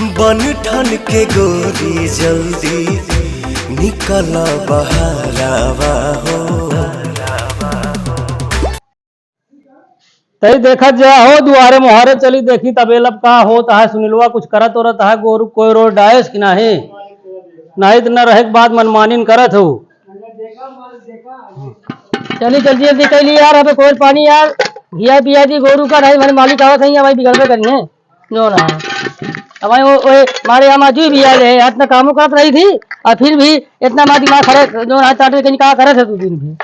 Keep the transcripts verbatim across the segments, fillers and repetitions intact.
बन ठन के गोरी जल्दी निकल बहरावा हो। तई देखत जा हो, दुआरे मोहारे चली देखी तबेल अब का होत है। सुनिलवा कुछ करत उरत है, गोरू कोई रोड डायस कि नाही? नाही त न रहे के बाद मनमानिन करत हो। चली जल्दी जल्दी कर ली यार, अबे कोई पानी यार, घिया पिया दी गोरू का, नहीं हमारे मालिक आवत है, हमारी बिगड़बे करी है। जो ना है। अब भाई वो, वो हमारे यहाँ माजू भी आ रहे, इतना कामों करत रही थी, और फिर भी इतना मार दिमाग खराब, जो ना है, ताटे कहीं का करत है तू दिन भी।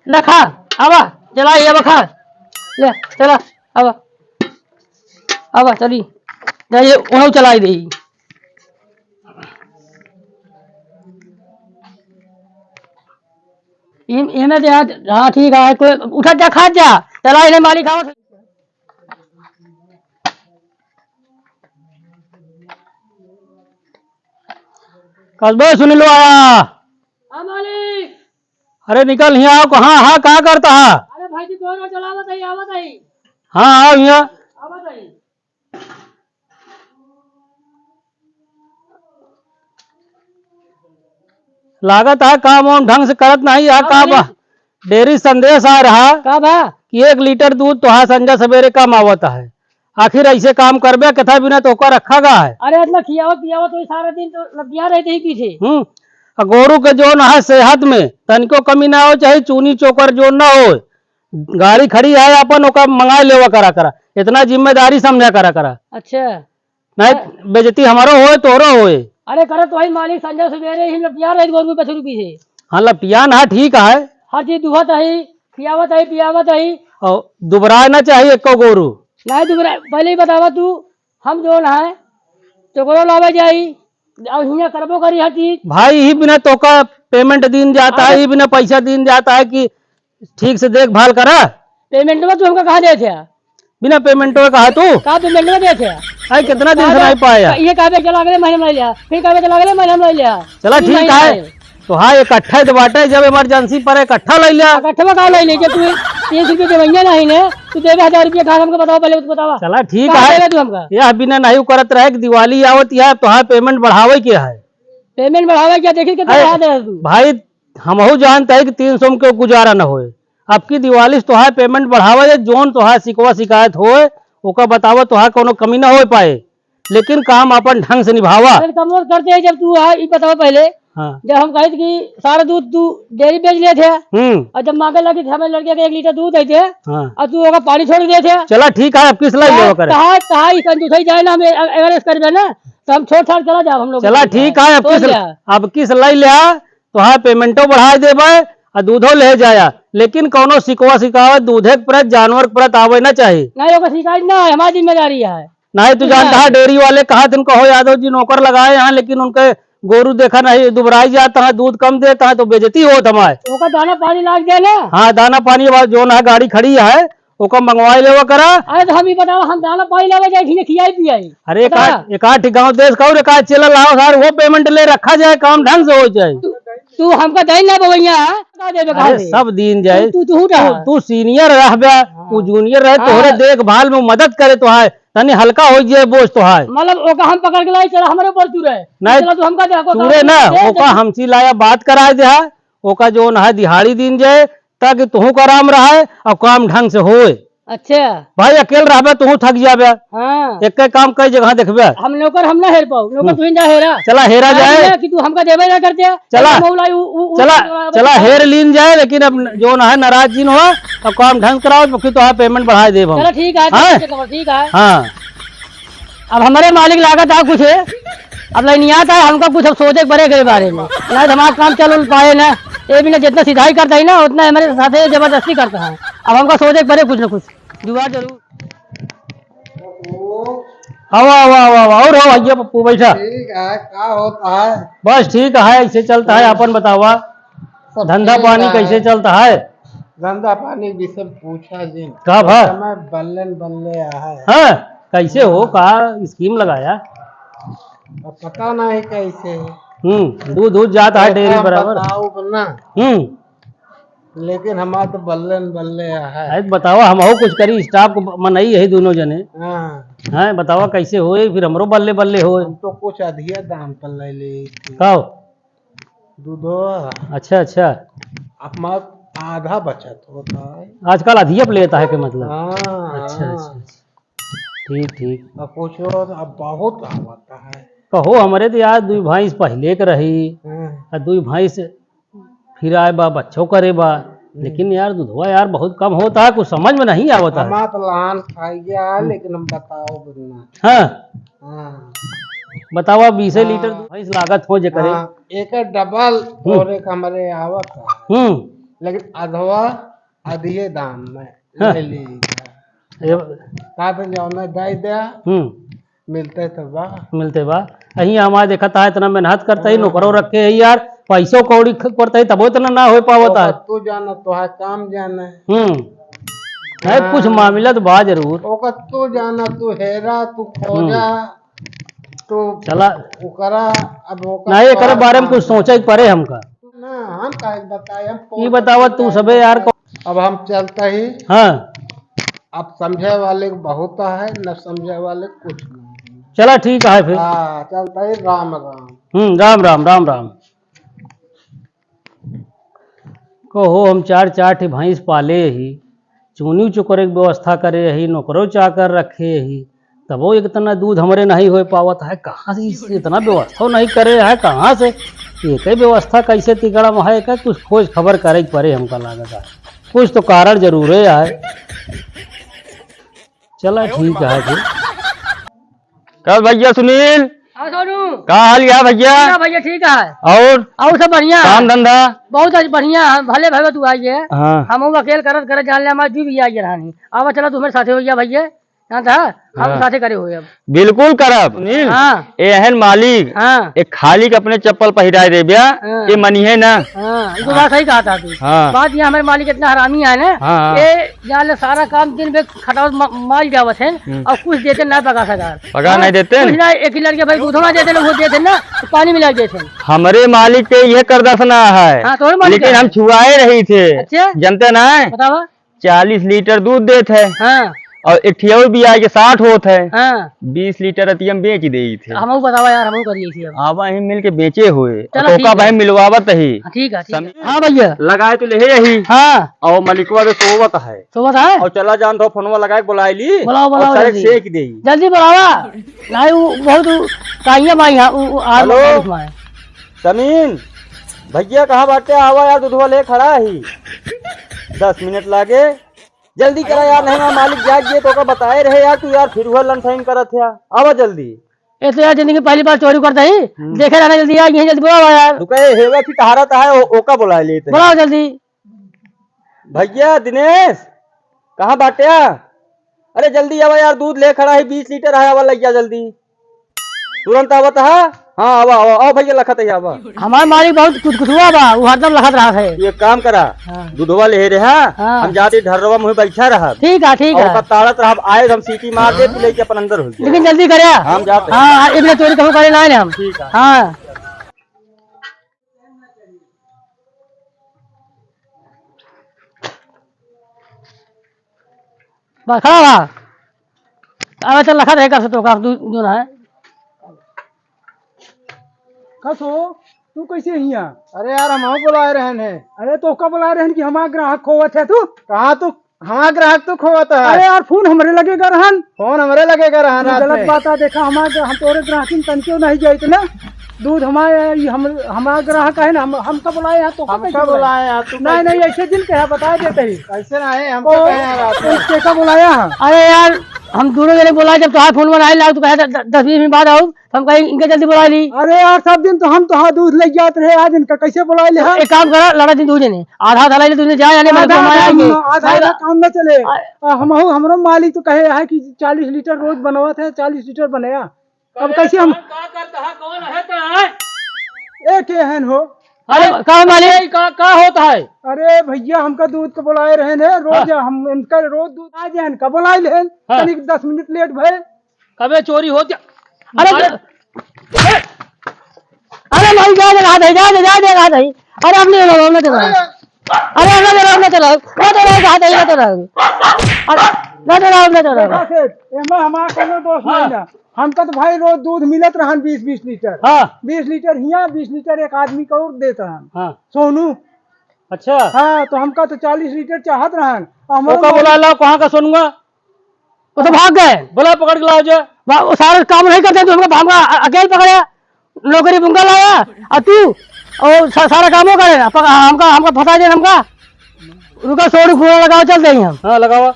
ना खा, आवा, चला, ये आवा खा। ले, चला, आवा। आवा, चली। जा, ये उन्हों चलाई दे। इन, इन्हें दे, हाँ, हाँ, ठीक है, कोई उठा जा, खा जा। चला, इन्हें मालिक आवा। कसबे सुनिलो आया। हाँ, मालिक। अरे निकल हियाँ आओ, कहाँ हा, का करता हा? अरे भाई जी, दोनों चलावत है, आवत है। हाँ, आओ हियाँ। आवत है। लागत है काम वाम ढंग से करत नहीं है, हाँ, का बोलिए। बा? डेयरी संदेश आ रहा का बा? कि एक लीटर दूध तोहार संझा सवेरे कम आवत है। आखिर ऐसे काम करबे कथा बिना तोहका रखा गा है? अरे इतना खियावत पियावत वही सारा दिन तो लतिया रहते ही पीछे। हम्म। आ गोरू के जौन है सेहत में तनिको कमी ना हो, चाहे चूनी चोकर जौन ना हो, गाड़ी खड़ी है अपन ओका मंगा लेवा करा करा, इतना जिम्मेदारी समझा करा करा। अच्छा। नहीं, अ- बेइज्जती हमारो होए, तोहरो होए। अरे करत वही मालिक संझा सवेरे ही लतिया रहे गोरू पछरू पीछे। हाँ, लपटियान हा, ठीक है। हर चीज दुहत है, खियावत है, पियावत है। और दुबराए ना चाहिए एको गोरू। नहीं दुबराए, पहले ही बतावा तू, हम जौन है, चोकरो लावे जाई, और हियाँ करबो करी हर चीज। भाई, ही बिना तोका payment दीन जाता है, अरे। ही बिना पैसा दीन जाता है कि ठीक से देखभाल करा। Payment में तू हमका कहाँ देत है? बिना payment में कहा तू? का payment में देत है? अरे, कितना दिन से नहीं पाया? ये कहबे चला अगले महीने में ले लिया, फिर कहबे चला अगले महीने में ले लिया। चला, तीन ठीक महीने है। में। तो हाँ, इकट्ठा ही तो बाटे, जब emergency पर इकट्ठा ले लिया। इकट्ठा में का ले ले, जब तू तीन सौ रुपये देवैया नहीं ने, तू देवे हजार रुपये कहाँ, हमको बतावा, पहले तू बतावा। चला, ठीक कहाँ है। देवे तू हमका? यह बिना नहीं करत रहे कि दिवाली आवत है, तो हाँ, payment बढ़ावे के है। Payment बढ़ावे क्या? देखी कितना अरे, बढ़ा दे तू। भाई, हमहू जानत है कि तीन सौ में क्यों गुजारा न होए। अब की दिवाली से तोहार payment बढ़ावा या जौन तोहार शिकवा शिकायत होए, ओका बतावा, तोहार कौनो कमी न होए पाए, लेकिन काम अपन ढंग से निभावा। अरे कमोर करते हैं जब तू, हाँ, ई बतावा पहले। हाँ। जब हम कहित कि सारा दूध तू डेयरी बेच लेत है, हम्म। और जब मांगे लगी कि हमें लड़के के एक लीटर दूध देते, हाँ। और तू ओका पानी छोड़ देत है। चला ठीक है, अब किस लाई कहा, लेवा करे? कहा, कहा ई कंजूसई जाए ना, हमें अ-, अगर इस करबे ना, तो हम छोड़ छाड़ चला जाब हम लोग। चला ठीक है, अब छोड़ किस, जा। अब किस लाई लिया? तोहार पेमेंटो बढ़ाए देबे आ दूधो ले जाया, लेकिन कौनो शिकवा शिकावत दूधे के प्रति, जानवर के प्रति आवे ना चाही। नहीं, ओकर शिकायत ना है, हमारी जिम्मेदारी है। नहीं, तू ठीक जानता है। है, डेयरी वाले कहा थे, उनको हो यादव जी नौकर लगाए यहाँ, लेकिन उनके गोरू देखा नहीं, दुबराई जाता है, दूध कम देता है, तो बेइज्जती होत हमारे। ओकर दाना पानी लाग जाए ना। हाँ, दाना पानी वाला जो ना गाड़ी खड़ी है, ओका मंगवाए लेवा करा। अरे तो हम ही बताओ, हम दाना पानी लेवे जाए, खियाई पियाई। अरे एक बता। आध, एक आध गाँव देश का और एक आध चेला लाओ सार, वो पेमेंट ले रखा जाए, काम ढंग से हो जाए। तू, तू हमका दे ना बवैया, बता देबे कहाँ अरे से? सब दीन जाए। तू, तू, तू उठा। तू, तू सीनियर रहबे, हाँ। तू जूनियर रहे, हाँ। तोहरे देखभाल में मदद करे तो है, तनी हल्का हो जाए बोझ तो है। मतलब ओका हम पकड़ के लाई, चला हमरे ऊपर तू रहे। नहीं, चला तू हमका दे, तू रे ना, दे, ओका दे। हमसी लाया बात कराए दे, ओका जो ना है दिहाड़ी दीन जाए, ताकि तुहू का आराम रहे और काम ढंग से होए। अच्छा। भाई, अकेल रहबे, तुहू थक जाबे। हाँ। एक के काम कई जगह देखबे। हम नौकर हम ना हेर पाऊ, नौकर हम्म। तू ही जा हेरा। चला, हेरा काहे जाए। ना कि तू हमका देबे ना करते। चला। ऐसा मौला, उ, उ, उ, चला, उ, चला, हेर लीन जाए, लेकिन अब जो ना है, नाराज जिन हो, और काम ढंग कराओ, बाकी तो है, पेमेंट बढ़ाए देब हम। चला, ठीक है, हाँ? ठीक है, ठीक है। हाँ। अब हमरे मालिक लागत आ कुछ, अब लइनिया था, हमका कुछ अब सोचे के पड़े एकरे बारे में, ना दिमाग काम चल उल पाए ना। ये भी ना जितना सिधाई करता है ना, उतना हमारे साथे जबरदस्ती करता है। अब हमका सोचे के पड़े कुछ ना कुछ जुगाड़ जरूर। आवा, आवा, आवा, आवा। और हो भैया पप्पू, बैठा। ठीक है, का होता है? बस ठीक है, ऐसे चलता है, हाँ। अपन बतावा, सब धंधा ठीक पानी है। कैसे चलता है? धंधा पानी भी सब पूछा जी। का भा? समय बल्ले न बल्ले आ है। हाँ, कैसे हो, हाँ। का स्कीम लगाया? अब पता नहीं कैसे। हम्म, दूध, दूध जाता है डेयरी बराबर। बताओ ना। हम्म। लेकिन हमार तो बल्ले न बल्ले है। अरे बतावा, हमहू कुछ करी, staff को मनई यही दोनों जने। हाँ। हैं, बतावा कैसे होए, फिर हमरो बल्ले बल्ले होए। हम तो कुछ अधिया दाम पर ले ली थी। का हो? दूधो। अच्छा, अच्छा। हमार आधा बचत होता है। आजकल अधिया पे लेता है के मतलब? हाँ, अच्छा, हाँ। अच्छा, अच्छा। ठीक, ठीक। अब पूछो, अब बहुत आवता है। कहो, हमरे तो यार दुई भैंस पहिले के रही, हाँ। आ दुई भैंस फिर आए बा, बच्चो करे बा, हम्म। लेकिन यार दुधवा यार बहुत कम होता है, कुछ समझ में नहीं आवता है। हमार तो लान खाई गया है, हम्म। लेकिन हम बताओ ना। हाँ। हाँ। बतावा, बीसे हाँ। लीटर भैंस लागत हो जे करे। हाँ, एक डबल हम्म। और एक हमरे आवत है। हम्म। लेकिन अधवा अधिये दाम में हाँ। ले ली। ये का तो जौन दे दे, हम्म। मिलते तो बा। मिलते बा। अही हमारे देखत है, इतना मेहनत करता है, हाँ। नौकरो रखे है यार, पैसो कौड़ी ख-, करता है, तबो इतना ना हो पावत तो है। तू जाना, तो है काम जाना है। हम्म। है, हाँ। कुछ मामला तो बा जरूर। ओकर तू जाना, तू हेरा, तू खोजा, हम्म। तू चला। ओकरा, अब ओकर नहीं, एकरे बारे में कुछ सोचे के पड़े हमका। ना, हम काहे बताए, हम ई बतावा तू सबे यार को। अब हम चलता ही। हाँ। अब समझे वाले बहुत है, न समझे वाले कुछ नहीं। चला ठीक है फिर। हाँ, चलता ही, राम राम। हम्म, राम राम, राम राम। कहो, हम चार, चार ठे भैंस पाले ही, चूनी चुकरे के व्यवस्था करे ही, नौकरो चाकर रखे ही, तबो इतना दूध हमरे नहीं हो पावत है। कहाँ से इस-, इतना व्यवस्था नहीं करे है, कहाँ से? एक ही व्यवस्था कैसे तिकड़म है, का कुछ खोज खबर करे के पड़े हमका लागत है। कुछ तो कारण जरूरे है। चला ठीक है फिर। का भैया सुनील? हाँ सोनू। का हाल है भैया? बढ़िया भैया, ठीक है। और? और सब बढ़िया है। काम धंधा? बहुत आज बढ़िया है, भले भैया तू आई है। हाँ। हम अकेल करत करत जान ले, हमारे जी भी आई रहनी। आवा चला तू हमारे साथे हो गया भैया, जानता है? हम हाँ। साथे करे हुए अब। बिल्कुल करब। सुनील, हाँ। ए हन मालिक, हाँ। एक खाली के अपने चप्पल पहिराए देब्या, हाँ। ये मनिहे ना। हाँ, ये तो बात सही कहा था तू। हाँ। बात ये हमारे मालिक इतना हरामी है ना, हाँ, हाँ। ये जान ले सारा काम दिन भर खटावत म-, माल जावत है, हम्म। और कुछ देते ना पका सरकार। पका हाँ, नहीं देते? कुछ ना, एक ही लड़के भाई दूधवा देते ना, वो देते ना, तो पानी मिला देते। हमरे मालिक के ये करदसना है, हाँ, तोहरे मालिक लेकिन है। हम छुआए रही थे। अच्छा? जनते ना है? बतावा। चालीस लीटर दूध देत है। हाँ। और एक ठिया भी आए के साठ होत है। हाँ। बीस लीटर रतिया में बेच देई थे। हमहू बतावा यार, हमहू करिए इसी अब। आवा ही मिल के बेचे हुए। चलो, और तोका ठीक है। भाई मिलवावत ही। हाँ, ठीक है, ठीक है। समी-, हाँ भैया। लगाए तो ले यही। हाँ। और मलिकवा तो सोवत है। सोवत है? और चला जान तो फोनवा लगाए के बुलाए ली। बुलाओ, और बुलाओ, सारे जल्दी। सेक देई। जल्दी बुलावा। नहीं, वो बहुत उ-, काइया माई है, उ-, उ-, आ, हेलो। उसमें है। समीन, भैया कहाँ बाटे? आवा यार, दूधवा ले खड़ा ही। दस मिनट लागे, जल्दी करा यार, नहीं ना मालिक जाग गए तो का बताए रहे यार, तू यार फिर हुआ लंठन करत है, आवा जल्दी। ये तो यार जिंदगी में पहली बार चोरी करता ही, हम्म। देखे रहना जल्दी यार, यहीं जल्दी बुलावा यार। तू कहे हेवा की टहरत है, ओ-, ओका बुला लेते हैं। बुलाओ जल्दी। भैया दिनेश, कहाँ बाट्या? अरे जल्दी आवा यार, दूध ले खड़ा है, बीस लीटर है, आवा लग जा जल्दी। तुरंत आवत है। हाँ, आवा, आवा, आवा भैया, लखत है, आवा। हमार मालिक बहुत कुतकुतुआ बा, वो हरदम लखत रहत है। एक काम करा, हाँ। दूधवा ले रहे, हाँ। हाँ। हम जाते ढर्रवा मुँह बैठा रहा। ठीक है, ठीक है। ओका ताड़त रहा, आए हम सीटी मार दे, तू लेके अपन अंदर हो गया। लेकिन जल्दी करे। हम जाते हैं। हाँ, हाँ, एक मिनट चोरी कहूँ करे ना हम। ठीक है। हाँ। बस खड़ा रहा। अबे चल, रखा रहेगा से तो का दू, दू ना है। कस हो, तू कैसे हिया? अरे यार, हम बुलाए रहन है। अरे तो का बुलाए रहन कि हमार ग्राहक खोवत है तू? कहाँ तू हमार ग्राहक तो खोवत है। अरे यार, फोन हमरे लगे गा रहन। फोन हमरे लगे गा रहन तू रात गलत में। बात है, देखा, हमार ग्राहक, हम तोरे ग्राहकिन तनके नहीं जाइत ना। दूध हमारे, ये हम, हमार ग्राहक है ना, हम, हमका बुलाए हैं, तो हमका कैसे बुलाए? बुलाए हैं, तू नहीं, कैसे? नहीं, ऐसे दिन कहा, बता देते ही। कैसे ना है, हमका ओ, कहे हैं रात में। कैसे का बुलाया है? अरे यार, हम दोनों जने बुलाए, जब तुम्हारा फोन बनाए लाओ, तो कहा द-, द-, दस बीस मिनट बाद आओ, तो हम कहे, "इनके जल्दी बुला ली।" अरे यार, सब दिन तो हम तो हाँ दूध ले जात रहे, आज इनका कैसे बुला ले, हाँ? एक काम करा, लड़ा दिन दू जने, आधा आधा ले ले, तू जा, जाने, आधा, मतलब, हम आधा, आएंगे। आधा, आधा आधा। काम ना चले। आ, आ, हम, हमरो मालिक तो कहे है कि चालीस लीटर रोज बनवत है, चालीस लीटर बनाया। अब अरे, कैसे हम कौन का करता है, कौन है तो है? ए, के हन हो? अरे, अरे, का मालिक? अरे, का, का होता है? अरे भैया, हमका दूध को बुलाए रहे हैं, रोज हाँ। हम इनका रोज दूध आ जाए, इनका बुलाए ले, हाँ। तनिक दस मिनट लेट भय। कबे चोरी होत जा-, अरे, अरे, अरे भाई, जा दे, जा दे, जा दे, जा दे, जा दे। अरे, अपने लोग, अपने लोग। अरे, अरे, ना डराओ, ना डराओ, ना डराओ, कहा था, ना डराओ। अरे, ना डराओ, ना डराओ। देखा सेठ, एमा हमार कोनो दोष हाँ। नहीं ना। हमका तो भाई रोज दूध मिलत रहन बीस बीस लीटर। हाँ। बीस लीटर हियाँ, बीस लीटर एक आदमी का और देत रहन। हाँ। सोनू। अच्छा। हाँ, तो हमका तो चालीस लीटर चाहत रहन। हमार ओका मालिक बोला लाओ, कहाँ का सोनुआ? वो तो भाग गए। बोला, पकड़ के लाओ जो। वा-, वो सारा काम नहीं करते, तो हमका, हमका अ-, अकेले पकड़े, नौकरी बुंगा लाया, और तू, और सा-, सारा कामो करे ना, पक-, हमका, हमका फंसा दे हमका। रुका, सोनू फोन लगाओ, चल देंगे हम। हाँ, लगावा।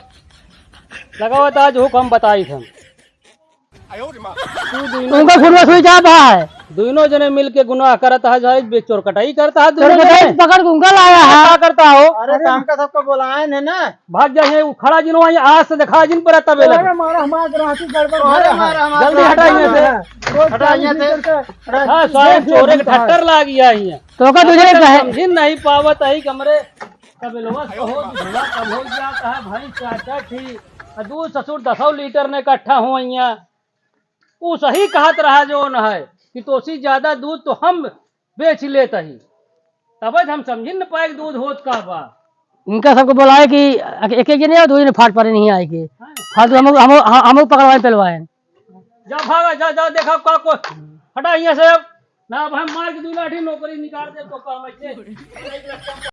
लगावा, तो आज हुक हम बताई थे। तू दोनों उनका फोन में सुई जा भाई। दोनों जने मिल के गुनाह करत है, जाए बे चोर कटाई करता है, दोनों चोर कटाई जने। पकड़ के उनका लाया है। क्या करता हो? अरे, अरे, तो हमका सबको बुलाए ने ना। भाग जाए, वो खड़ा जिन वहीं आज से दिखा जिन पर तबे अरे, लगे। मारा हमार ग्राहकी गड़बड़ अरे, है। मारा हमार जल्दी हटा यहाँ से। ग्राहकी गड़बड़ है। रोज हटा यहाँ से। चालीस लीटर का हटा। हाँ, सारे देख, चोरे के देख, धक्कर लाग गया ही है। तो का तुझे हमरे कहे? समझिन नहीं पावत है कि हमरे तबेलवा से हो, धुआं कब हो जाता है, भाई चाचा ठीक। आ दूध ससुर दसों लीटर ने इकट्ठा हो यहाँ। ऊ सही कहत रहा जौन है कि तोसी ज्यादा दूध तो हम बेच लेत ही, तबे हम समझिन न पाए कि दूध होत का बा। इनका सबको बोलाए कि एक, एक जने आओ, दो जने फाट पड़े नहीं आए के। हाँ। फालतू हम, हम, हम, हम पकड़वाए पेलवाए। जा भागा, जा, जा, देखा का को हटा यहाँ से अब। ना अब हम मार के दू लाठी नौकरी निकाल दे तो काम ऐसे।